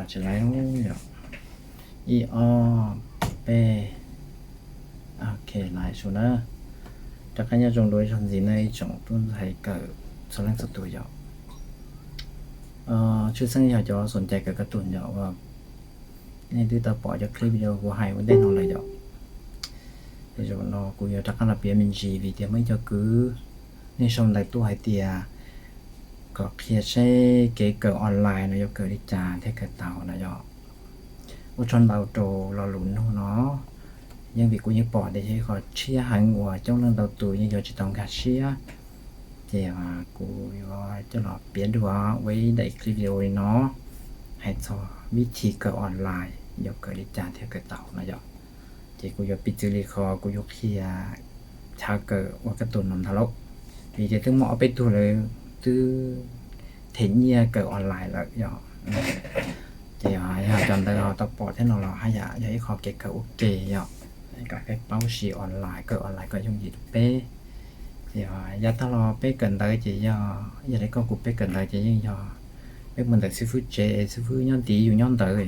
Tsis laib yom. Ib ob peb. Ok, laib su na. Rov qab nyob zoo dua ib zaug ntxiv na ib tsoom tub ntxhais kawm txhua leej txhua tus yom. Tshwj xeeb yog cov xoom cai kawm kab tus yom uas nej twb tau pom cov clip video kuv hais ua ntej no lawm yom. Ces zaum no kuv yuav rov qab los piav me ntsis vim tias muaj ib co kwv nej sau ntawv tuaj hais tias kom qhia seb kev kawm online no yuav kawm li cas thiaj kawm tau no yom. Ua tsaug ntau rau lo lus nug no. Yeej vim kuv yeej pom tias yog ib qho tshiab heev uas coob leej ntau tus yeej yuav tsis tau nkag siab. Ces kuv yuav coj los piav dua ua ib daim clip video li no, hais txog vib thi kawm online yuav kawm li cas thiaj kawm tau no yom. Ces kuv yuav piv txwv li qhov kuv yuav qhia chav kawm ua kab tus no ntag lauj. Vim tias twb muaj ob peb tug lawv twb them nyiaj kawm online lawm yom. Ces yog cov ntawd ho tau pom thiab no los haj yam yog ib qho kev kawm ua ke yom, kom peb paub siv online, kawm online kom yooj yim rau peb. Ces yav tag los peb kawm ntawv ces yog, yog li koj kuv peb kawm ntawv ces yeej yog peb mus ntawm xib fwb tsev, xib fwb nyob tid yus nyob ntawd,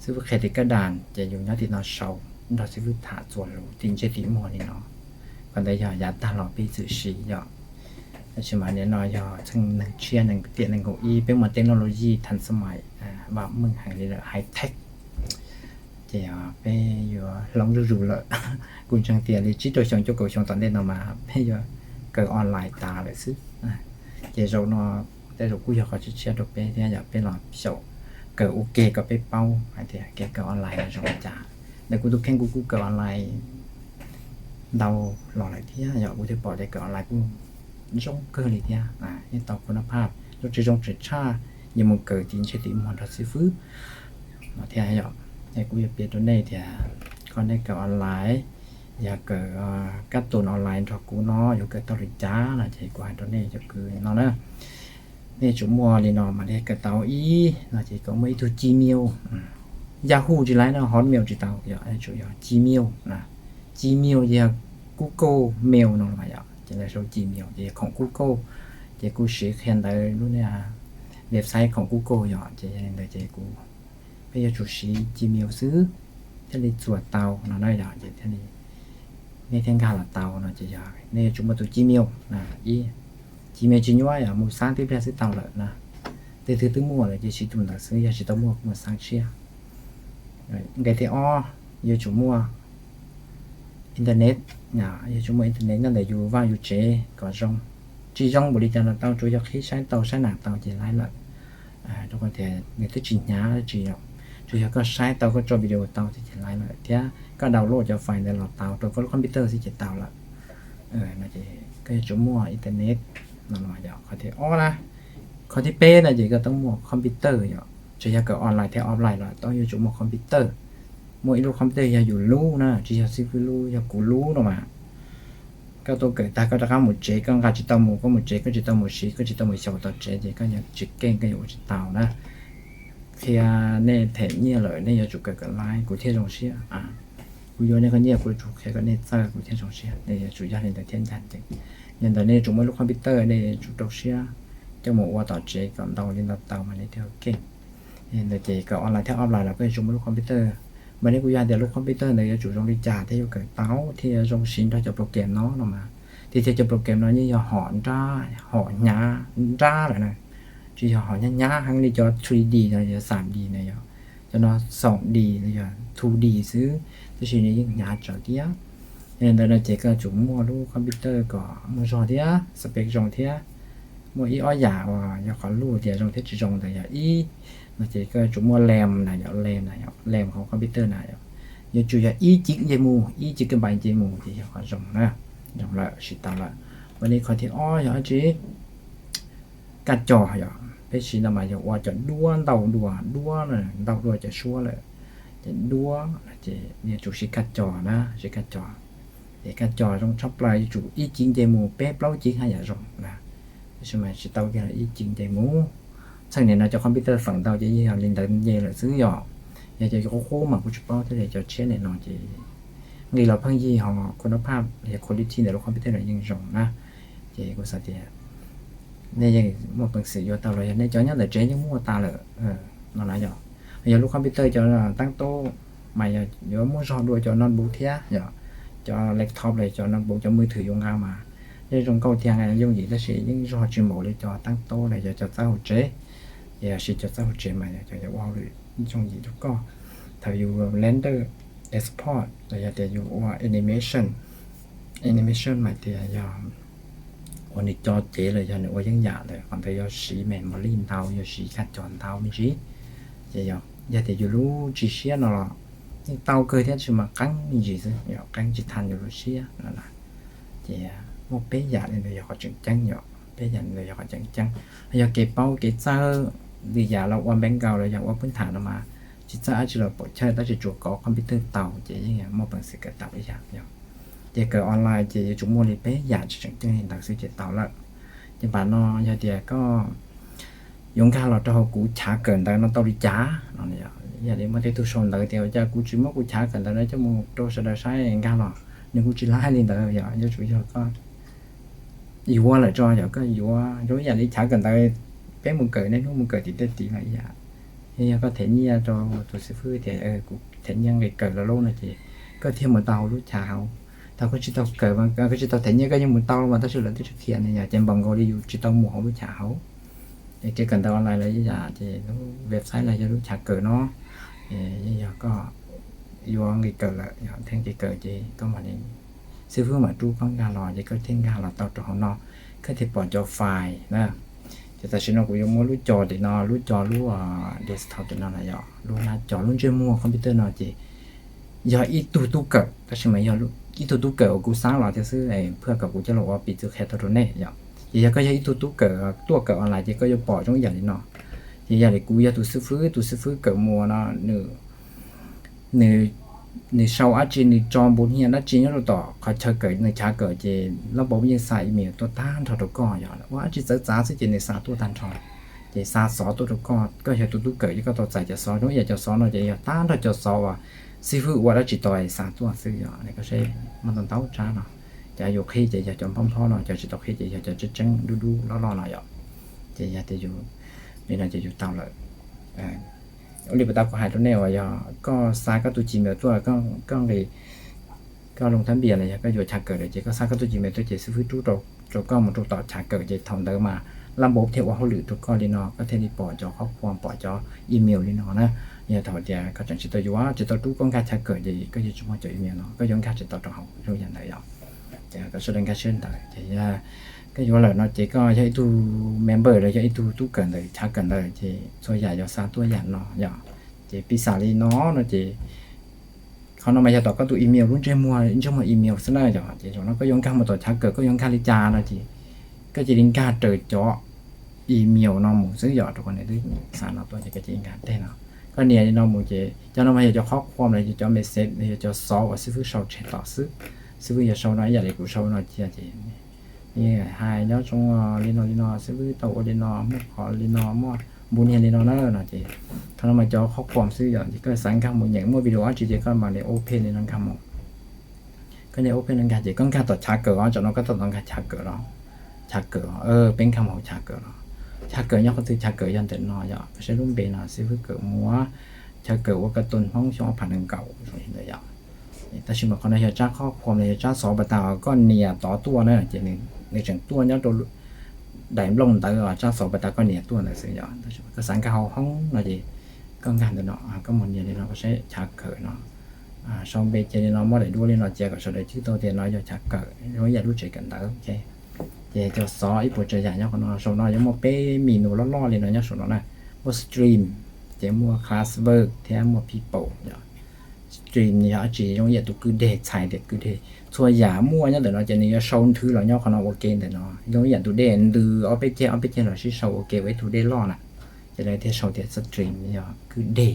xib fwb qhia tim kab das ces yus nyob tim no sau nrog xib fwb tham txuas lus tim ntsej tim muag li no. Qhov ntawd yog yav tag los peb txwm siv yom. Tab sis mas nim no yog txheej neeg tshiab neeg tiam neeg nkaum ib, peb muaj technology than xab mais, vam meej heev li lawm, high tech. Ces peb yuav hloov zuj zus lawm. Kuv ntseeg tias li tsib rau xyoo cuaj kaum xyoo tom ntej no mas peb yuav kawm online tas lawm xwb. Ces zaum no tej zaum kuj yog qhov tshiab tshiab rau peb thiab yom, peb los xyaum kawm ua ke kom peb paub hais tias kev kawm online no zoo li cas. Ntawm kuv tus kheej kuv kuj kawm online ntau los lawm thiab yom, kuv thiaj pom tias kawm online kuj zoo kawg li thiab, yeej tau kuv noj phaj zoo tsis zoo tseem tshaj yuav mus kawm tim ntsej tim muag nrog xib fwb no thiab yom. Es kuv yuav piav rau nej tias koj nej kawm online, yog kawm kab tus online nrog kuv no yuav kawm tau li cas no ces kuv hais rau nej cov kwv no na. Nej tsum muaj li no mas nej kawm tau ib no ces kom muaj ib tug Gmail, Yahoo tsis laib no, Hotmail tsis tau yom, tsum yog Gmail na. Gmail ces yog Google Mail no los yom, ces lawv sau Gmail ces yog khoom Google. Ces kuv siv qhia ntawv lub website khoom Google yom, ces yog li ntawd ces kuv, peb yuav tsum siv Gmail xwb thiaj li txuas tau no na yom, ces thiaj li nej thiaj nkag los tau no ces yog nej yuav tsum muaj tus Gmail. Ib, Gmail tsis nyuaj yom, mus xab tib pliag xwb tau lawm na. Tej twg twb muaj lawm ces siv tus ntawd xwb, yog tsis tau muaj kuj mus xab tshiab. Nqe thib ob, yuav tsum muaj internet, yuav tsum muaj internet nyob ntawm yus vaj yus tsev kom zoo. Tsis zoo npaum li cas los tau, tsuas yog qhib saib tau saib nas tau ces laib lawm. Rau qhov tias nws twb tsis hnyav dab tsi, tsuas yog koj saib tau koj tso video tau xwb ces laib lawm thiab koj download cov file ntawd los tau rau koj lub computer xwb ces tau lawm. No ces koj yuav tsum muaj internet no yom. Qhov thib ob na, qhov thib peb no ces koj tau muaj computer yom, tsuas yog kawm online thiab offline los tau yuav tsum muaj computer. Muaj ib lub computer yog yus lub na, tsis yog xib fwb lub, yog kuv lub no mas. Koj tuaj kawm tag koj rov qab mus tsev, koj nqa tsis tau mus, koj mus tsev koj tsis tau mus siv, koj tsis tau mus xyaum tom tsev ces koj yuav tsis keej, koj yuav ua tsis tau na. Qhia nej them nyiaj lawm nej yuav tsum kawm kawm laib kuv thiaj zoo siab. Kuv yuav nej koj nyiaj kuv yuav tsum qhia kom nej txawj kuv thiaj zoo siab, nej yuav tsum yog li ntawd thiaj ncaj ncees. Li ntawd nej yuav tsum muaj lub computer, nej yuav tsum rau siab coj mus ua tom tsev kom ntau li ntau tau mas nej thiaj keej. Li ntawd ces kawm online thiab offline los koj yuav tsum muaj lub computer. Mas nej kuj yog tias lub computer ntawd yuav tsum zoo li cas thiaj yuav kawm tau thiaj yuav zoo siv nrog cov program no no mas. Tiag tiag cov program no yeej yog hom nrab, hom hnyav nrab lawm na. Tsis yog hom hnyav hnyav heev li cov three D no, cov xam D no yom. Cov no xoom D, yog two D xwb, tab sis nws yeej hnyav tsawv thiab. Yog li ntawd no ces koj yuav tsum muaj lub computer kom muaj zog thiab spec zoo thiab. Muaj ib ob yam uas yog qhov luj tias zoo thiab tsis zoo ntawd yog ib, no ces koj yuav tsum muaj RAM na yom, RAM na yom, RAM hauv computer na yom. Yuav tsum yog ib gigabyte mus, ib gigabyte mus ces yog qhov zoo na, zoo lawm siv tau lawm. Ua li qhov thib ob yog dab tsi? Kaj cos yom, peb siv no mas yog ua cov duab ntau dua, duab ntau dua cov suab lawm, ces duab ces yuav tsum siv kaj cos na, siv kaj cos. Ces kaj cos zoo tshaj plaws yuav tsum ib gigabyte mus peb plaub gigabyte haj yam zoo na. Tab sis mas tsis tau kiag los ib gigabyte mus. Txheej nim no cov computer feem ntau ces yeej yog li ntawd nce lawm xwb yom. Yog cov qub qub mas kuv tsis paub thiab, cov tshiab nim no ces nqis los pheej yig ho kuv noj phaj yog quality ntawm lub computer no yeej zoo na. Ces kuv xav tias nej yeej muaj peev xwm yuav tau los yog nej cov nyob ntawm tsev yeej muaj tas lawm no na yom. Yog lub computer cov tab tub mas yog yuav muaj zog dua cov notebook thiab yom, cov laptop los cov notebook cov mws thwm yuav nqa mas yeej zoo nkauj thiab yooj yim tab sis yeej zog tsis npaum li cov tab tub los yog cov txawb hauv tsev. Ces yog siv cov txawb hauv tsev mas yog cov ua hauj lwm yooj yim rau koj. Thaum yus render export los yog tias yus ua animation, animation mas tias yog uas nws co cev los yog nws ua yeeb yam ntawd, qhov ntawd yuav siv memory ntau, yuav siv kab cov ntau me ntsis. Ces yog tias yus lub tsis siab no los yeej tau kawg thiab tab sis mas qeeb me ntsis xwb, qeeb tsis tha yus lub siab no. Ces muaj peb yam li ntawd yog qhov tseem ceeb yom, peb yam li ntawd yog qhov tseem ceeb. Yog kev paub kev txawj lwm yam los ua npeeb nkaus los yog ua pub tham no mas tsis txawj dab tsi los pom chawj tab sis tsuas kov computer tau ces yeej muaj peev xwm kawm tau ib yam yom. Ces kawm online ces yuav tsum muaj li peb yam tseem ceeb li ntawd xwb ces tau lawm. Ces npam no yog tias koj yuav nkag los rau hauv kuv chav kawm ntawv no tau li cas no, yog li muaj tej tug sau ntawv tias ua cas kuv tsis muab kuv chav kawm ntawv no coj mus rau sawv daws saib nkag los, nws kuj tsis laib li ntawd yom, yuav tsum yog koj yuav lawm tso yom, koj yuav zoo ib yam li chav kawm ntawv peb mus kawm niaj hnub mus kawm tim tej tid los ib yam. Yog koj them nyiaj rau tus xib fwb tias kuv them nyiaj nqis kawm los lauj no ces koj thiaj mus tau hauv lub chav hauv. Thaum koj tsis tau kawm, koj tsis tau them nyiaj koj yeej mus tau los mas tab sis lawv twb tsis qhia ne yom, ces npaum nkaus li yus tsis tau mus hauv lub chav hauv. Kev kawm ntawv online los ib yam ces lub website los yog lub chav kawm no, yeej yog koj yuav nqis kawm lawm, yog theej nqis kawm ces koj mam li, xib fwb mam rub koj nkag los ces koj thiaj nkag los tau rau hauv no, koj thiaj pom cov file na. Ces tam sim no kuv yuav muab lub co tim no, lub co lub desktop tim no na yom, lub nab co lub ntsej muag computer no ces yog ib tug tub kawm tab sis mas yog ib tug tub kawm uas kuv xav los thiab xwb, phaj kom kuv coj los ua piv txwv qhia tau rau nej yom. Ces yog koj yog ib tug tub kawm tuaj kawm online ces koj yuav pom zoo ib yam li no. Ces yog li kuv yog tus xib fwb, tus xib fwb kawm muas no, nws, nws sau dab tsi, nws tso npu hia dab tsi nyob rau tom qhov chaw kawm, nws chav kawm ces lab npau yeej xa email tuaj tag nrho rau koj yom, ua dab tsi txawv txav xwb ces nws xa tuaj tag nrho. Ces xa xov tuaj rau koj, koj yog tus tub kawm ces koj tau txais cov xov zoo ib yam cov xov no ces yog tag nrho cov xov uas xib fwb ua dab tsi tau xa tuaj xwb yom. Koj saib muaj ntau ntau tsab no, cov yus qhib ces yog cov nphob nphob no, cov tsis tau qhib ces yog cov tseeb tseeb dub dub loj loj no yom. Ces yog tias yus, li no ces yus tau lawm. Ua li puas tau kuv hais rau nej uas yog koj xa koj tus Gmail tuaj, koj nqis, koj loo thab npias los yog koj yuav chav kawm lawm ces koj xa koj tus Gmail tuaj ces xib fwb rub rau koj mus rau tom chav kawm ces thaum ntawd mas lab npau thiaj ua hauj lwm rau koj li no, koj thiaj li pom cov qhob qhuas, pom cov email li no na. Yog thaum tias koj tseem tsis tau yuav, tsis tau rub koj nkag chav kawm ces koj yuav tsis muaj cov email no, koj yuav nkag tsis tau rau hauv zoo yam ntawd yom. Ces koj sawv daws nkag siab ntawd ces koj yuav lawm no ces koj yog ib tug member los yog ib tug tub kawm ntawm chav kawm ntawd ces txhua yam yuav xa tuaj yam no yom. Ces piv xam li no no ces qhov no mas yog tom koj tus email lub ntsej muag, ntsej muag email xwb na yom. Ces zaum no koj yuav nkag mus tom chav kawm, koj yuav nkag li cas no ces koj cia li nkag raws cov email no mus xwb yom, rau qhov nws twb xa no tuaj ces koj cia li nkag teg no. Koj nias li no mus ces cov no mas yog cov qhob qhuas los yog cov message los yog cov xov uas xib fwb sau tseg tom xwb. Xib fwb yog sau no ib yam li kuv sau no cia ces hais nyob zoo li no li no, xib fwb tau ua li no, muaj qhov li no, muaj npu niag li no na no ces qhov no mas cov qhob qhuas xwb yom. Ces koj xav nkag mus nyeem muaj video dab tsi ces koj mam li open li no nkag mus. Koj nias open no nkag ces koj nkag tom chav kawm os, tam no koj tau tau nkag chav kawm los, chav kawm, peb nkag mus hauv chav kawm los. Chav kawm nyob qhov twg? Chav kawm yog ntawm no yom, koj saib lub npe no xib fwb kawm muas, chav kawm ua kab tooj Hmoob xyoo ob phav nees nkaum ntawd yom. Tab sis mas qhov no yog tsab qhob qhuas los yog tsab xov pas tas koj nias tod tuaj na ces nws tseem tuaj nyob rau daim nplooj ntawd, tsab xov pas tas koj nias tuaj ntawd xwb yom. Tab sis koj xav nkag hauv hoob no ces koj nkag ntawm no, koj mus nias li no koj saib chav kawm no, sau npe cia li no, muab daim duab li no cia kom sawv daws cwb tau tias no yog chav kawm zoo ib yam lub tsev kawm ntawv. Ces cov xov ib puas tsav yam nyob qhov no, saum no yuav muaj peb menu loj loj li no nyob saum no na, muaj stream, ces muaj classwork thiab muaj people yom. Stream yog dab tsi? Zoo ib yam tus kwj deg, txhais tias kwj deg, txhua yam muaj nyob ntawm no ces nws yuav sau nthwv los nyob qhov no ua ke ntawm no, zoo ib yam tus dej ntws ob peb ceg ob peb ceg los sib sau ua ke ua ib tug dej loj na. Ces lawv thiaj sau tias stream yog kwj deg,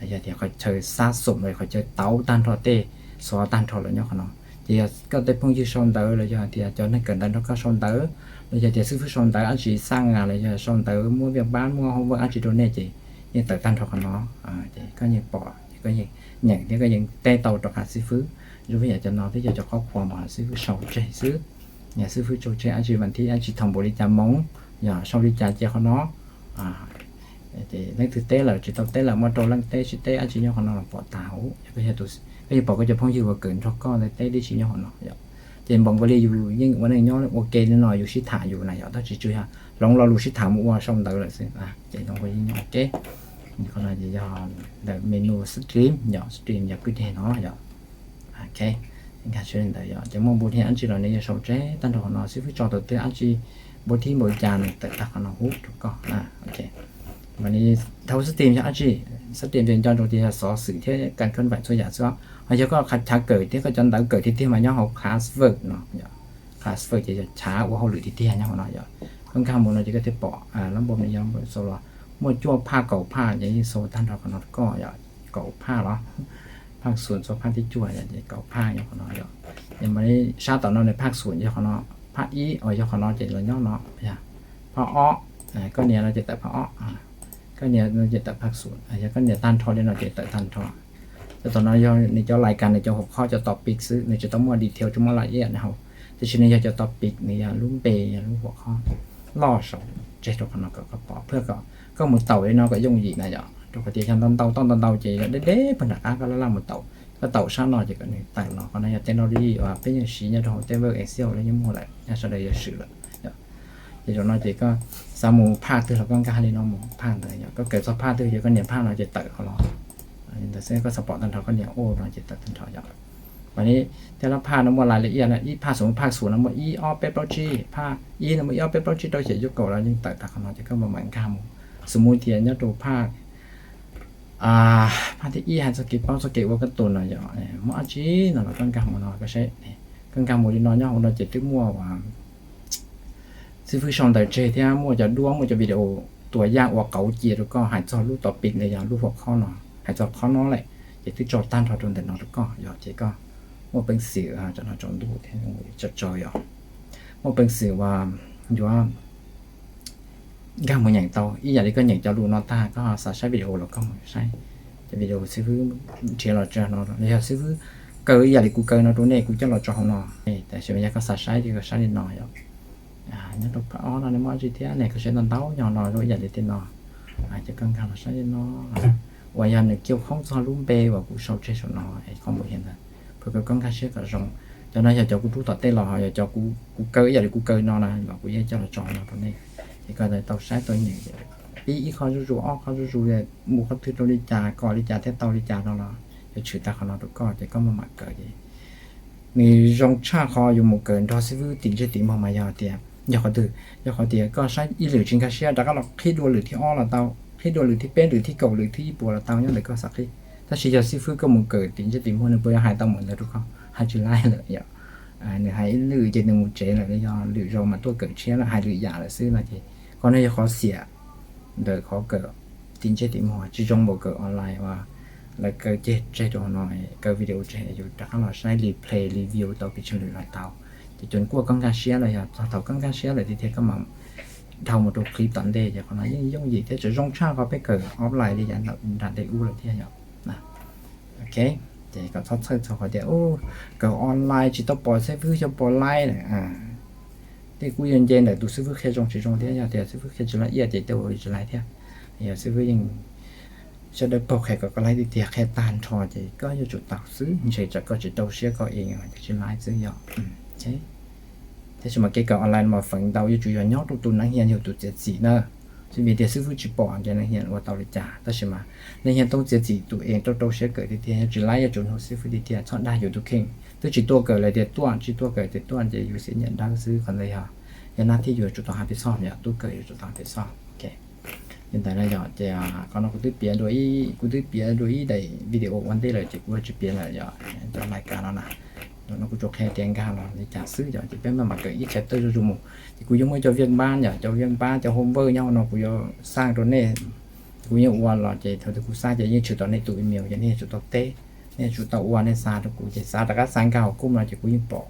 yog tias qhov chaw xab xum los qhov chaw tauv tag nrho tej xov tag nrho los nyob qhov no. Ces yog koj tej phooj ywg sau ntawv los yog tias cov neeg kawm ntawv nrog koj sau ntawv, los yog tias xib fwb sau ntawv dab tsi xaj los yog sau ntawv muab viaj pab muab homework dab tsi rau nej ces yeej tawm tag nrho qhov no. Ces koj yeej pom ces koj yeej nyeem thiab koj yeej teb tau rov qab xib fwb. Zoo ib yam cov no twb yog cov qhob qhuas mas xib fwb sau tseg xwb. Xib fwb sau tseg dab tsi vas thib dab tsi thaum npaum li cas moos, yog sau li cas cia qhov no. Ces leej twg teb lawm tsis tau teb lawm, muaj rau leej teb tsis teb dab tsi nyob qhov no los pom tag huv. Koj yuav pom koj cov phooj ywg uas kawm nrog koj ntawd teb dab tsi nyob qhov no yom. Ces npaum nkaus li yus yeej ua neej nyob ua ke li no yus sib tham yus na yom, tab sis tsuas yog hloov lo lus sib tham mus ua sau ntawv lawm xwb. Ces hloov ua yeej nyob ua ke. Qhov no ces yog ntawm menu stream yom, stream yog kwj deg no yom. Nkag li ntawd yom, ces muaj npus thib dab tsi los nws yuav sau tseg tag nrho qhov no, xib fwb tso tau twg dab tsi, npus thib npaum cas nws tawm tag qhov no huv rau koj. Mas nws thaum xab tim yog dab tsi, xab tim ces nco ntsoov tias yog xov xwm thiab kas kawm npaim txhua yam xwb. Ho yog koj chav kawm thiab koj cov ntawv kawm tiag tiag mas nyob hauv classwork no. Classwork ces yog chav ua hauj lwm tiag tiag nyob hauv no yom. Koj nkag mus no ces koj thiaj pom lab npau nws yog sau los muaj cuaj phaj kaum phaj ces yeej sau tag nrho qhov no rau koj yom. Kaum phaj los phaj xum txog phaj thib cuaj ces kaum phaj nyob qhov no yom. Ces mas sab tom no nws phaj xum yog qhov no, phaj ib uas yog qhov no ces los nyob no. Phaj ob, koj nias no ces tawm phaj ob, koj nias no ces tawm phaj xum, yog koj nias tag nrho li no ces tawm tag nrho. Cov tom no yog nws cov lais kas nws cov hauv qhov cov topic xwb, nws tsis tau muaj detail tsis muaj laj iab nws hauv. Tiam sis nws yog cov topic, nws yog lub npe yog lub hauv qhov loj saum tseg rau qhov no kom koj pom, phaj kom koj mus taus li no kom yooj yim na yom. Rau qhov tias yog ntau ntau toj ntau ntau ces yog deb deb pag nram qab koj laj laj mus taus. Koj taus sab no ces kom nws tawm los. Qhov no yog technology uas peb yeej siv nyob rau hauv tej Word, Excel los yeej muaj lawm, nyob sawv daws yuav swm lawm. Ces zaum no ces koj xav mus phaj twg los koj nkag li no mus phaj ntawd yom. Koj kawm txog phaj twg ces koj nias phaj no ces tawm qhov los. Ntawd xwb koj xav pom tag nrho koj nias o no ces tawm tag nrho yom. Mas thiab lab phaj no muaj lais li ib, ib phaj xum, phaj xum no muaj ib ob peb plaub tsib, phaj ib no muaj ib ob peb plaub tsib rau xya cuaj kaum los yeej tawm tag qhov no ces koj mam mam nkag mus. Xws mus tias nyob rau phaj phaj thib ib hais txog kev paub txog kev ua kab tus no yom, muaj dab tsi no los koj nkag mus no koj saib. Koj nkag mus li no nyob hauv no ces twb muaj uas xib fwb sau ntawv tseg thiab muaj cov duab, muaj cov video tuam yaj uas qauv cia rau koj hais txog lub topic no yog lub hauv qhov no, hais txog qhov no lawm ces twb tso tag nrho rau ntawm no rau koj yom. Ces koj muaj peev xwm, tsaus ntuj thiab tsaus yom, muaj peev xwm uas yuav nkag mus nyeem tau ib yam li koj nyeem cov lus no tag koj xav saib video los koj mus saib cov video xib fwb nrhiav los tso no los yog xib fwb kaw ib yam li kuv kaw no rau nej kuv coj los tso hauv no. Tab sis mas yog koj xav saib ces koj saib li no yom. Nyob rau phaj ob no nej muaj dab tsi thiab ne, koj saib ntau ntau nyob no rau ib yam li tej no. Ces koj nkag los saib li no uas yog nws kiaj khoob txog lub npe uas kuv sau tseg saum no es koj mus hiam ntawd. Pab kom koj nkag siab kom zoo. Cov no yog cov kuv rub tom tej los ho yog cov kuv kaw ib yam li kuv kaw no na los kuv yeej coj los tso no rau nej. Ces koj tau saib tau nyeem, pib ib qho zuj zus ob qho zuj zus, mus qhov twg rau li cas kom li cas thiab tau li cas no los yuav tshwm tag qhov no rau koj ces koj mam mam kawm ces nws zoo tshaj qhov yuav mus kawm nrog xib fwb tim ntsej tim muag mas yog tias, yog qhov twg, yog qhov tias koj saib ib lwm tsis nkag siab rov qab los qhib dua lwm thib ob los tau, qhib dua lwm thib peb lwm thib kaum lwm thib ib puas los tau nyob ntawm koj xav qhib. Tab sis yog xib fwb koj mus kawm tim ntsej tim muag nws puas yuav hais tau mus ntawd rau koj, hais tsis laib lawm yom. Nws hais ib lwm ces nws mus tsev lawm, yog lwm zaus mas tuaj kawm tshiab lawm, hais lwm yam lawm xwb no ces qhov no yog qhov xiam ntawm qhov kawm tim ntsej tim muag, tsis zoo npaum kawm online uas lawv kaw ceg tseg rau no, kaw video tseg yus rov qab los saib replay review tau pes tsawg lwm los tau. Ces cov kuj koj nkag siab los yog txog thaum koj nkag siab lawm tiag tiag koj mam dhau mus rau clip tom ntej ces qhov no yeej yooj yim thiab tseem zoo tshaj qhov peb kawm offline li yav nram nte ub lawm thiab yom. Ok, ces kom txhob txhawj txog qhov tias kawm online tsis tau pom xib fwb xyov pom laib lawm. Tej kuj yuav nce ntawm tus xib fwb qhia zoo tsis zoo thiab, yog tias xib fwb qhia tsis laib ib yam ces tej ua tsis laib thiab. Yog xib fwb yeej sawv daws paub qhia kom koj laib tiag tiag, qhia tag nrho ces koj yuav tsum tau xwb, ntshe tsam koj tsis rau siab koj ev tsis laib xwb yom. Tab sis mas kev kawm online mas feem ntau yuav tsum yog nyob rau tus neeg hias yog tus txiav txim na. Xws li tias xib fwb tsis pom ces neeg hias ua tau li cas, tab sis mas neeg hias tau txiav txim tus ev rau rau siab kawm tiag tiag, yog tsis laib yuav tsum hnov xib fwb tiag tiag, txhob dag yus tus kheej. Twb tsis tuaj kawm lawm tias tuaj, tsis tuaj kawm tias tuaj ces yus xiv nyiam dawb xwb. Qhov ntawd yog, yog nab thib yuav tsum tau hais pes xoj yom, tuaj kawm yuav tsum tau hais pes xoj. Li ntawd na yom, ces qhov no kuv twb piav dua ib, kuv twb piav dua ib daim video ua ntej lawm ces kuv tsis piav lawm yom, cov lais kas no na. Ntawm no kuv tsuas qhia tias nkag los li cas xwb yom, ces peb maj mam kawm ib chapter zuj zus mus. Ces kuv yuav muaj cov viaj npab yom, cov viaj npab cov homework nyob no kuv yuav xa rau nej. Kuv yeej ua los ces thaum twg kuv xa ces yeej tshwm tom nej tus email ces nej yuav tsum tau teb, nej yuav tsum tau ua, nej xa rau kuv ces xa rov qab xa nkag hauv kuj no ces kuv yeej pom.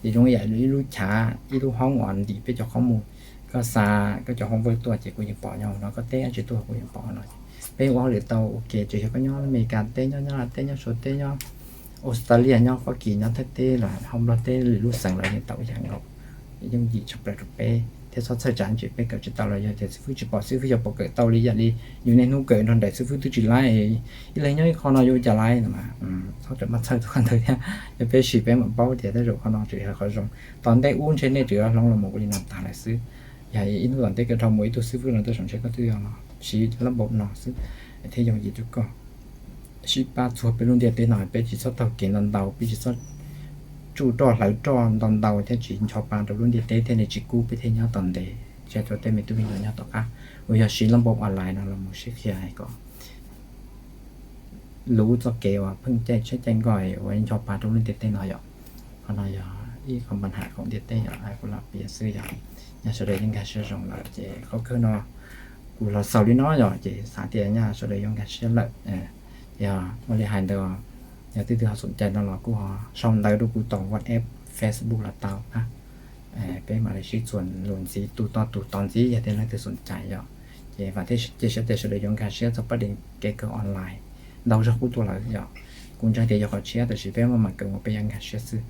Ces zoo ib yam ib lub chav ib lub hoob uas ntim peb cov qhov mus, koj xa koj cov homework tuaj ces kuv yeej pom nyob no, koj teb tsis tuaj kuv yeej pom no. Peb ua hauj lwm tau ua ke, tsuas yog koj nyob Amelikas teb, nyob Nyab Laj teb, nyob Suav teb, nyob Australia, nyob Fab Kis, nyob Thaib teb los hauv Nplog teb, lwm lub xeev los yeej tau ib yam nkaus. Yooj yim tshaj plaws rau peb. thiab txhob txhawj tsam ntshe peb kawm tsis tau los yog tias xib fwb tsis pom, xib fwb yuav pom kawm tau li yam li yus niaj hnub kawm nrog nraim xib fwb twb tsis laib, ib leeg nyob ib qho no yuav ua cas laib no mas txhob rawm maj txhawj txog qhov ntawd thiab. Yog peb sim peb mam paub tias tej zaum qhov no tseem yog qhov zoo. Tom ntej ub ntshe nej tseem yuav hloov los mus ua li no tas lawm xwb. Yog ib hnub tom ntej koj dhau mus ib tug xib fwb no tej zaum ntshe koj twb yuav los siv lab npaum no xwb, thiaj yooj yim rau koj. Sib pab txuag peb lub ntiaj teb no, peb tsis txhob taug kev ntau ntau, peb tsis txhob tsuj roj hlawv roj ntau ntau thiab tsis ncho pa rau lub ntiaj teb thiab, nws tsis kub peb thiaj nyob tau ntev. Tsis txhob tej me tub me nyuam nyob tom qab uas yog siv lab npaum online no los mus sib qhia hais kom lub txoj kev uas pheej caij tsheb caij nkoj uas ncho pa rau lub ntiaj teb no yom. Qhov no yog ib qho npa ham hauv ntiaj teb yom, kuv los piav xwb yom. Nyaj sawv daws yeej nkag siab zoo lawm ces qhov kawg no kuv los xaus li no yom, ces xav tias nyaj sawv daws yuav nkag siab lawm. Yog ua li hais ntawd, yog leej twg ho xoom cai no los kuj ho sau ntawv rau kuv tom WhatsApp, Facebook los tau na. Peb mam li sib txuas lus ntxiv, tus tod tus tod ntxiv yog tias leej twg xoom cai yom. Ces vam thiab cia siab tias sawv daws yuav nkag siab txog pab deev kev kawm online ntau zog qub tuaj lawm yom. Kuv ntseeg tias yog qhov tshiab tab sis peb maj mam kawm mus peb yuav nkag siab xwb.